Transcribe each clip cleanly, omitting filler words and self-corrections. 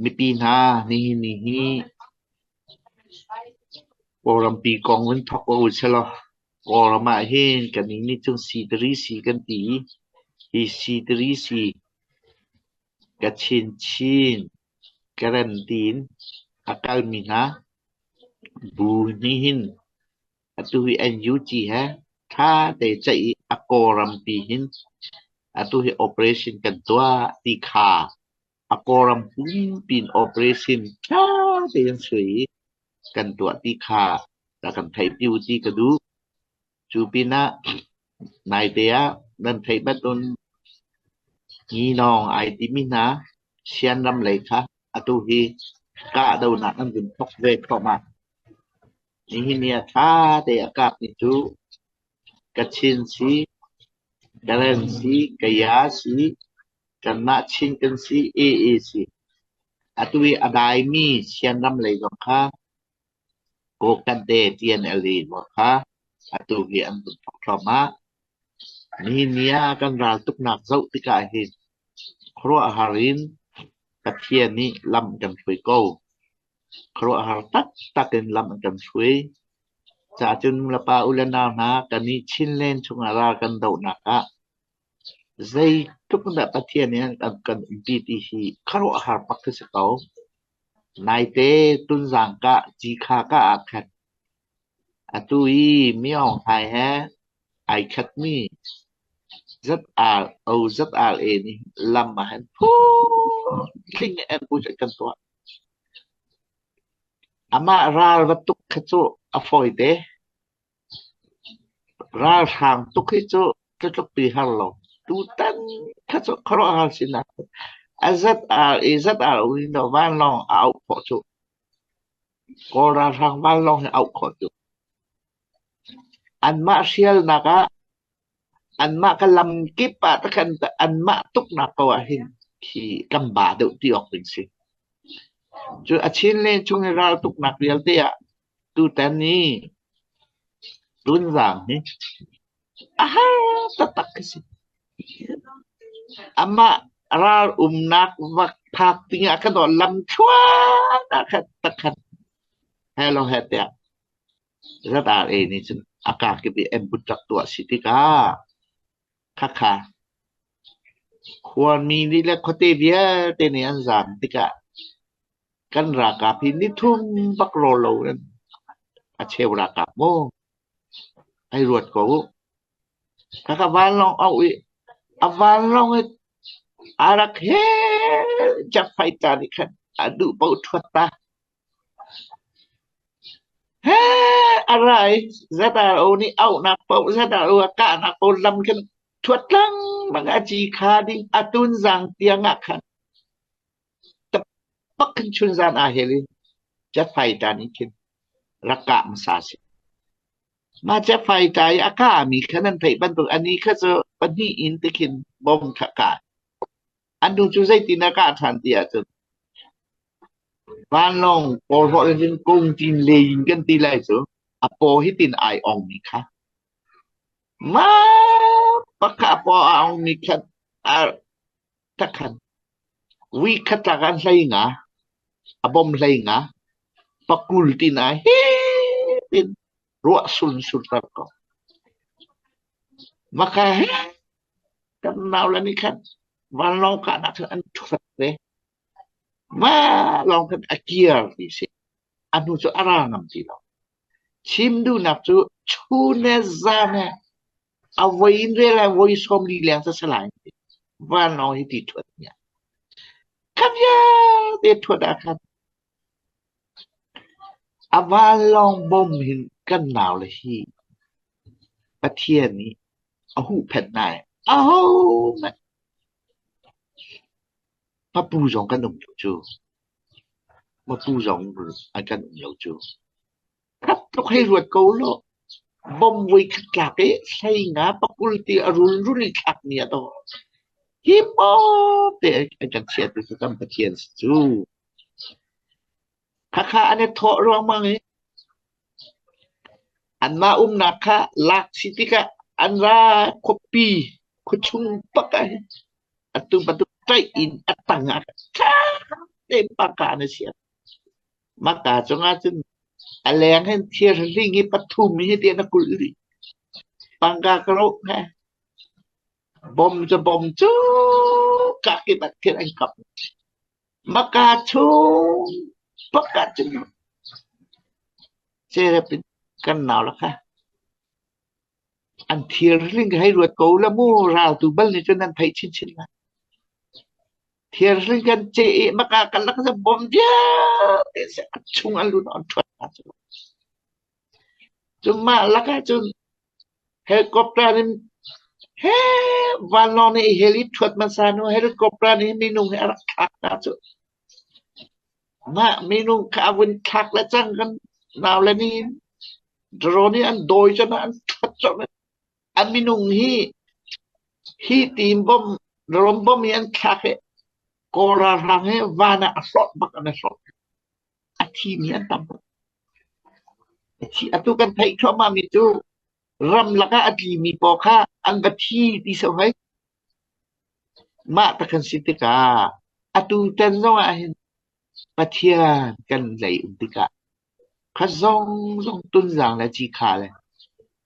Mipi hna, nihin ni hi Kawlrampi kong in thawk ko usilaw Kawlram ah hin kannih nih cun sii kan ti i hi sii Kachin Chin Karen tiin a kalmi hna bu nih hin atu hi NUG he ṭha te ceih i a Kawlrampi hin atu hi operation kan tuah ti kha a Kawlram pumpi in operation ṭha tein sui i kan tuah ti kha rak kan theihpi u ti ka duh. Cu pinah naite ah nan theih bantuk Nginawng ai timi hna Sianram lei kha atu hi kahdohnak an vun thawk ve thluahmah. Nihin ni ah ṭha te a kapmi cu Kachin si, Karen si, Kaya si, kanmah Chin kan si, AA si. Atu i a daimi Sianram lei zong kha Kokante TNLA ruah kha atu hi an vun thawk thluahmah. Nihin ni ah kan raltuknak zoh tikah hin khuaruahhar in Pathian nih lam kan hruai ko. Khuaruahhar taktak in lam an kan hruai. Cacun nulepa u le nau hna kan i Chinland chungah ral kan dohnak ah zeitluk in dah Pathian nih an kan umpi ti hi khuaruahhar bak khi si ko. Naite Tunzang kah Cikha kah ah khan atu i Myaung Hlai he ai khatmi ZRO ZRA nih lam ah hin phutling in ambush an kan tuah. Amah ral va tuk kha cu a fawite. Ralhrang tuk hi cu tlukpi har lo. Tutan kha cu khuaruahhar sinak a ZR i ZRO in vanlawng a auh khawh cu. Kawl ralhrang vanlawng hi auh khawh cu. Anmah hrialnak ah anmah ka lamkip ah takhan anmah tuknak ko ah hin khi kan ba deuh ti awk ding si. Cu a chin le chung i ral tuknak vialte ah tutan i Tunzang hi a har taktak khi si. Amah ral umnak va phak ding ah khan lamthluan ah khan takhan hello he tiah ZRA nih cun a kakip i ambush rak tuah si tikah khakha khuami nih le khuate vialte nih an zaam tikah kan ralkap hi nithum bak rawl lo in a cheu ralkap maw ai ruat ko u. Khakha vanlawng auh i a vanlawng i a rak hel jet fighter nih khan a duh paoh ṭhuat ta. A ra i ZRO nih auhnak paoh ZRO a kahnak paoh lam khin ṭhuat lengmang a ci kha ding a tunzang tiang ah khan tapak khin chunzan aa hel i jet fighter nih khin rak kah hmasa a si. Mah jet fighter i a kahmi kha nan theih bantuk anih kha cu pahnih in tikhin bom kha a kah. An nu cu zeitin a kah ṭhan ti ahcun vanlawng kawlhawh in kungṭin lei in kan ti lai cu a paw hitin ai ongmi kha mah pakha a paw a ongmi kha a takhan wi khat tlak an hlei nga a bom hlei nga pakul tin ai he tin ruah sun sur tar ko maka he kan nau le nih khan vanlawng kahnak cu an ṭhuat ve. Mah lawng khan a kir ti si. A hnu cu a ra ngam ti lo. Chim duhnak cu chun le zan he a voi in rel ai voi 40 leng cu si lai. Vanlawng hi ti ṭhuat nia. Kha vialte ṭhuat ah khan a vanlawng bom hin kan nau le hi Pathian nih a huhphenh hna i ahohmanh hmapu zong kan um lo cu. Hmapu zong an kan um lo cu. Khat tluk hei ruat ko law bom voi khat tlak i hlei nga pakul ti a rulrul i thlakmi a dawh. Hi maw te an kan chiat cu kan Pathian si cu. Khakha an i thawh ruangmang i anmah umnak kha lak si tikah an ra khuapi khuachung bak ah hin atu bantuk ṭaih in a tang ah ṭha. tein pangka an i siam. Maka cungah cun a leng hin thir hling hi pathum hi tiah na kulh rih. Pangka ka roh he. Bom cu bom cu kakip ah thil an kap. Maka chung pakhat cun cerep in kan nau la kha. An thir hling hei ruat ko la mu raltu bal nih cun nan theih chinchin lai. Thir hling kan ceh i maka kan lak sa bom vialte a chung an lut an ṭhuat hna cu. Cu mah lakah cun helicopter in he vanlawng nih heli ṭhuat hmasa hnu helicopter nih minung hi a rak thlak hna cu. Mah minung kha a vun thlak le cang kan naule nih drone nih an dawi cun an ṭhuat colh. A minung hi hi team bom drone bom hi an thlak i Kawl ralhrang hi van ah a hlawt bak an i hlawt. A thimi an tam tuk. Atu kan theih thluahmahmi cu ramlak ah a tlimi pawl kha an va thi ti so hei. Mah ta kan si tikah atu tan zong ah hin Pathian kan lei um tikah kha zong zong tunzang le cikha le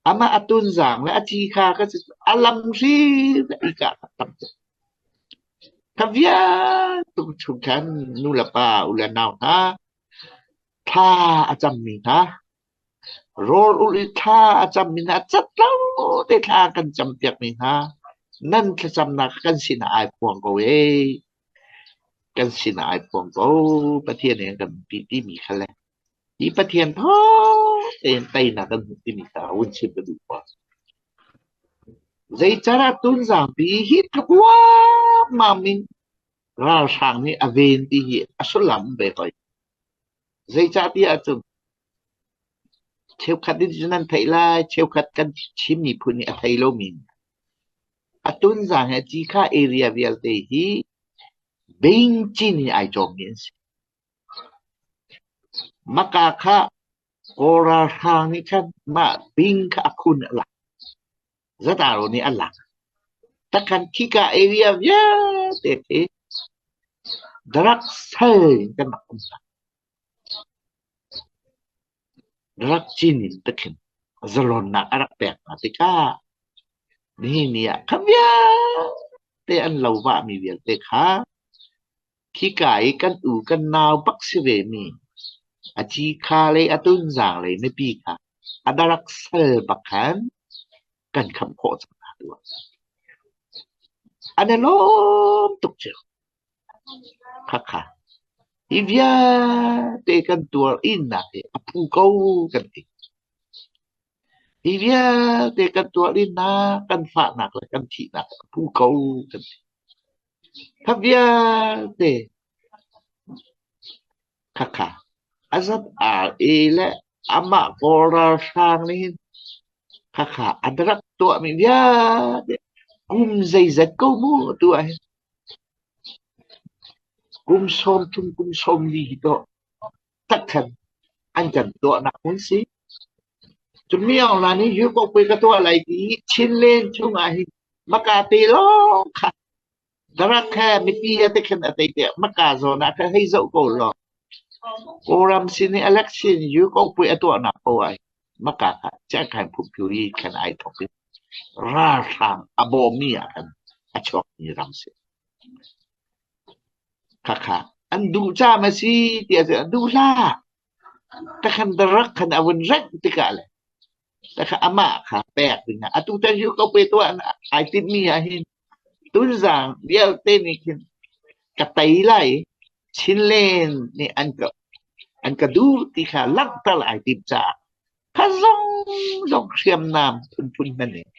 amah a tunzang le a cikha ka cu a lam hrim i ka tam tuk. Kha vialte chung khan nu le pa u le nau hna thla a cammi hna rawl ulh i thla a cammi hna cat lo te thla kan campiakmi hna nan thlacamnak kan sinah ai phuang ko ee kan sinah ai phuang ko Pathian he kan pi timi kha le hi Pathian thawng tein teinak kan hmuh timi kha hun chim ka duh ko. Zeicadah Tunzangpi hi tluk huammam in ralhrang nih a ven ti hi a sullam ve hoi. Zeicahtiah ahcun cheukhat nih cun nan theih lai, cheukhat kan Chin miphun nih a thei lomi. A Tunzang he Cikha area vialte hi Bingcin hi ai cawmmi an si. Maka kha Kawl ralhrang nih khan mah bing kha a khun a lak. Zataro nih a lak. Takhan khika area vialte khi drug sal in kan rak um hna. Drug cin in takhin zalonnak a rak pek hna tikah nihin ni ah kha vialte an lo vahmi vialte kha Khika i kan u kan nau bak si vemi a cikha le a tunzang lei mipi kha a darak sal bak khan kan khamh khawh cang hna tu ah. An i lawm tuk cio. Khakha. Hi vialte kan tuar innak hi a phu ko kan ti. Hi vialte kan tuar innak, kan fahnak le kan thihnak a phu ko kan ti. Kha vialte khakha a zat ar i le amah Kawl ralhrang nih hin khakha an rak tuahmi vialte kum zeizat ko mu atu ah hin kum 30 kum 40 hi tawh takhan an kan tuahnak hmun si. Cun mi Aung La nih Yukokpui ka tuah lai ti Chinland chungah hin maka te lawng kha darak he mipi he te khin a tei te maka zawn ah khan hei zoh ko law Kawlram sin i election Yukokpui a tuahnak ko ai maka kha Chiangkhai Phuphyuri khan ai thok i ralhrang a bawmmi ah khan a chuakmi ram si. Khakha an duh caam a si tiah cun an duh hlah. Takhan darak khan a vun rengh tikah le takha amah kha pek dingah atu tan hi ko pe tuah ai timhmi ah hin tunzang vialte nih khin ka tei lai Chinland nih an ka duh ti kha langhter ai tim caah kha zong zong hriamnam phunphun hman in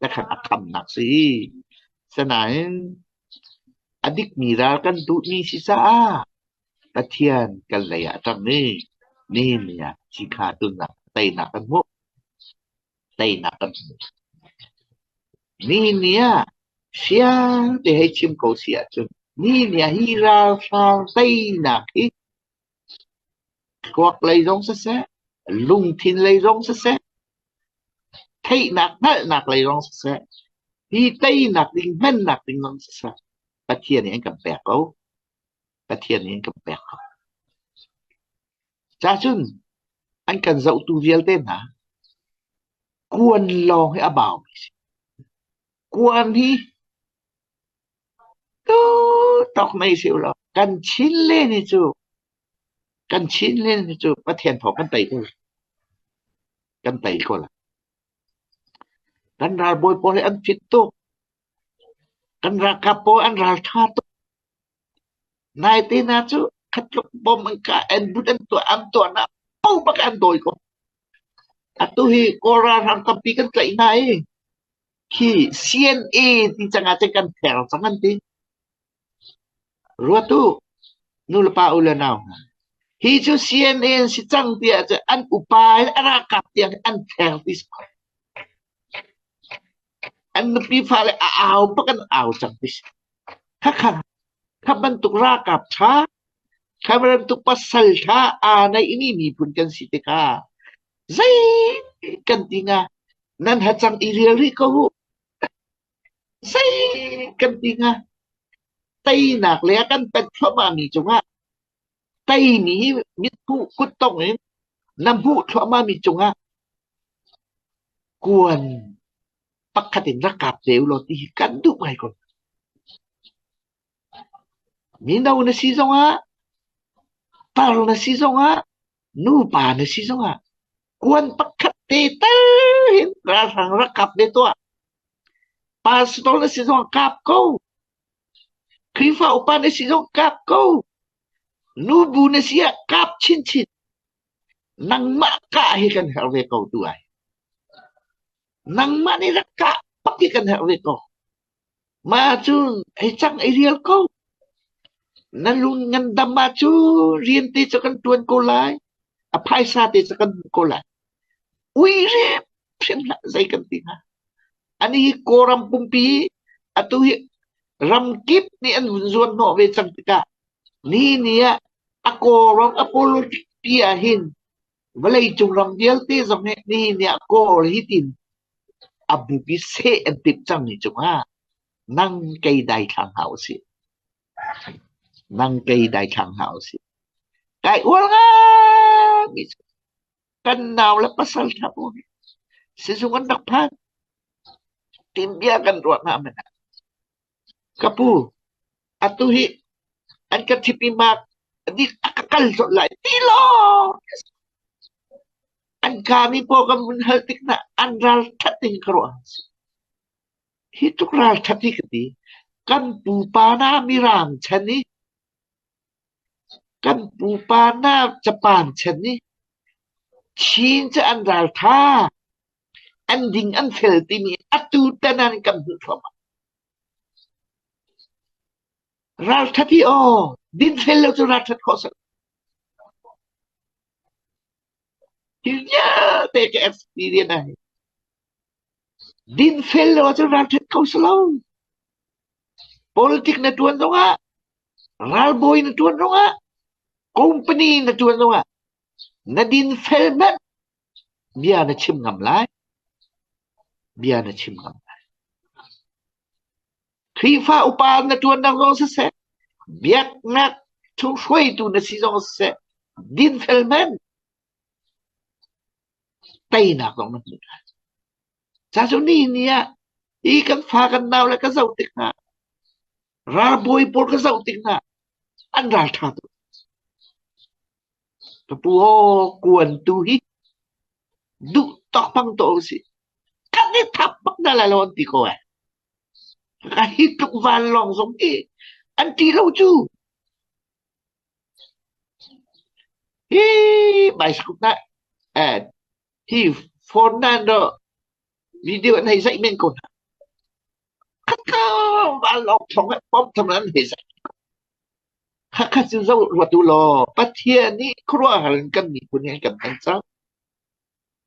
takhan a khamnak si. Sanain A dikmi ral kan duhmi si caah Pathian kan lei ah a ṭang i nihin ni ah cikha tunnak teinak kan hmuh. Teinak kan hmu. Nihin ni ah siang te hei chim ko si ahcun nihin ni ah hi ralhrang teinak hi Thluak lei zong siseh, lungthin lei zong siseh, theihnak hngalhnak lei zong siseh, hi teinak ding hmannak ding zong siseh, Pathian nih an kan pek ko. Pathian nih an kan pek ko. Cacun an kan zohtu vialte hna kuan lawng hi a baumi si. Kuan hi tu tawk nei si ulaw kan Chin len hi cu kan Chin len hi cu Pathian thawng kan tei ko. Kan tei ko la. Kan ralbawi pawl hi an fit tuk. Kan ralkap pawl an ralṭha tuk. Naite hna cu khatluk bom an kah, an but an tuah, an tuahnak paoh bak an dawi ko. Atu hi Kawl ralhrang tampi kan tlaih hna i khi CNA ti cang ah cun kan ther cang an ti. Ruat u, nulepa u le nau hna. Hi cu CNA an si cang tiah cun an upa in a ralkap tiang an ther ti si. An nupi fale a au bak an au cang ti si. Khakha kha bantuk ralkap ṭha, kha bantuk pasal ṭha aa neihmi miphun kan si tikah zei kan ti hnga? Nan hacang i rial rih ko u. Zei kan ti hnga? Teinak le a kan pet thluahmahmi cungah teimi hi mithmuh kuttong in na hmuh thluahmahmi cungah kuan pakhat in rak kap ve u law ti hi kan duh ngai ko. Mino na si zongah, tar na si zongah, nupa na si zongah, kuan pakhat te tal hin ralhrang rak kap ve tuah. Pastor na si zongah kap ko. Khrihfa upa na si zong kap ko. Nubu na si ah kap chinchin. Nangmah kah hi kan herh ve ko tu ai. Nangmah nih rak kah bak hi kan herh ve ko. Mah cu hei cang ei rial ko. Na lung ngandam ah cu rian te cu kan ṭuan ko lai. A phaisa te cu kan hmuh ko lai. Ui rep hrim hlah zei kan ti hnga. Ani hi Kawlram pumpi atu hi ramkip nih an vun zuan hnawh ve cang tikah ni ni ah a Kawlram a politic pi ah hin vawleicung ram vialte zong nih nihin ni ah Kawl hi tin a bupi seh an timh cangmi cungah nang kei daithlang hna usih. Nang kei daithlang hna usih. Kai uar ngai cu kan nau le pasal ṭha pawl hi sizung an rak phan. Tin bia kan ruah hna men ah ka pu atu hi an ka thipi mak dik a ka kal colh lai ti law an kami pawl kan vun hal tik hna an ral ṭhat ding ka ruah. Hi tluk ral ṭhat hi ka ti. Kan pupa na mirang chan i kan pupa na Japan chan i Chin cu an ralṭha, an ding an fel timi atu tan ah kan hmuh thluahmah. Ralṭhat hi aw, dinfel lo cu ralṭhat khawh si. Hi vialte ka experience ah Dinfel lo ahcun ralṭhat kho si lo. Politic na ṭuan zongah, ralbawi na ṭuan zongah, company na ṭuan zongah na dinfel hmanh bia na chim ngam lai. Bia na chim ngam lai. Khrihfa upa na ṭuannak zong siseh, biaknak chung hruaitu na si zong siseh, dinfel hmanh teinak zong na hmuh lai. Ca cu ni ni ah hi kan fa kan nau le ka zoh tik hna ralbawi pawl ka zoh tik hna an ral ṭha tuk. Ka pu aw kuan tu hi duh tawk pang to usih. Kan i thap bak na lai lo an ti ko eh. Ka hi tluk vanlawng zong hi an ti lo cu. Hi bicycle na eh hi phone na do video an hei zaih men ko hna. Khakha vanlawng thong pom thong an hei zaih. Khakha cu zo ruat u law Pathian nih khuaruahhar in kan miphun hi an kan hman cang.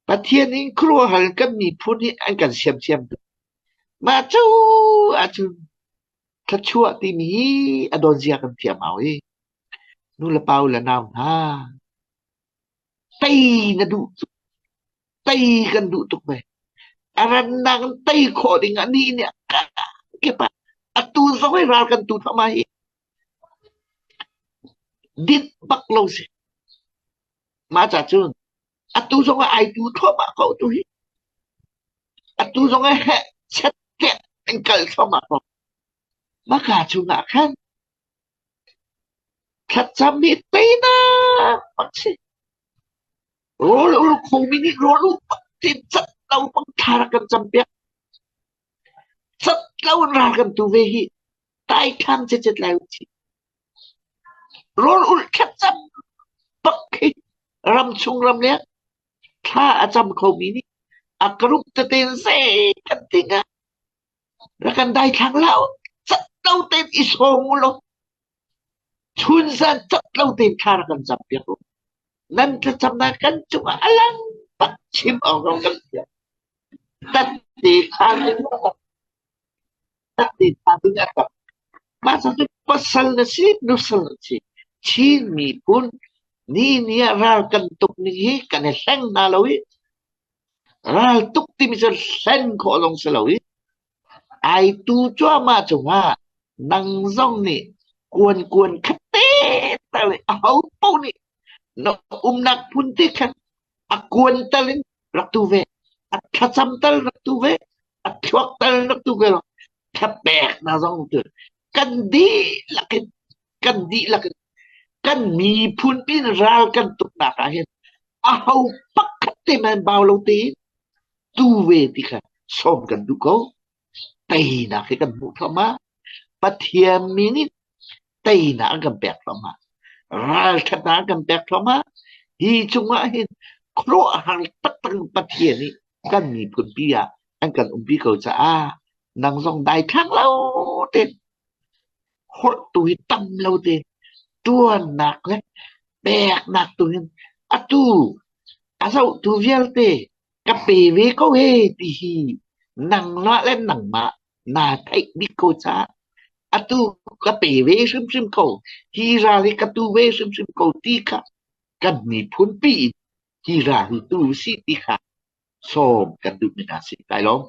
Pathian nih khuaruahhar in kan miphun hi an kan siamsiam tuk. Mah cu ahcun Thluachuah timi hi a dawtzia kan thiam hau i nulepa u le nau hna tei na duh tuk tei kan duh tuk ve. A rannak in tei khawh ding ah ni nih a kip ah atu zong hi ral kan tu thluahmah hi. Dinh bak lo si. Mah ca cun atu zong ah ai tu thluahmah ko tu hi. Atu zong ah heh chet tet an kal thluahmah ko. Maka chungah khan thlacam hi teinak bak si. Rawl ul khomi nih rawl ul bak tin cat lo bang thla rak kan cam piak. Cat lo in ral kan tu ve hi. Taithlang cecet lai u ci. Rawl ulh thlacam bak khi ramchung ramleng thla a cam khomi nih a group tete in zei kan ti hnga? Rak kan daithlang hlah u. Cat lo tein i sawm u law chun zan cat lo tein thla rak kan cam piak u. Nan thlacamnak kan cungah a lang bak chim awk zong kan thiam. Tat-te khaan in tat-te khaan in a tam. Mah cu pasal na si, nusal na si. Chin miphun ni ni ah ral kan tuk ning hi kan i hleng hna lo i ral tuk timi cu hlen khawh zong si lo i ai tu cuahmah cungah nang zong nih kuan kuan khat te tal i aho paoh nih na umnak phun te khan a kuan tal in rak tu ve, a thlacam tal rak tu ve, a thluak tal rak tu ve lo thapek na zong tu kan dihlak in kan dihlak in kan miphun pin ral kan tuknak ah hin aho pakhat te man bau lo tein tu ve ti kha sawm kan duh ko. Teinak hi kan hmuh thluahmah. Pathian mi nih teinak an kan pek thluahmah. Ralṭhatnak an kan pek thluahmah. Hi cungah hin khuaruahhar taktak in Pathian nih kan miphun pi ah an kan umpi ko caah nang zong daithlang lo tein holh tu hi tam lo tein ṭuannak le peknak tu hin atu a zohtu vialte ka pe ve ko he ti hi nangmah le nangmah naa theih bik ko caah atu ka pe ve hrimhrim ko hi ral hi ka tu ve hrimhrim ko ti kha kan miphun pi in hi ral hi tu si ti kha sawm kan duhmi hna si. Kai lawm.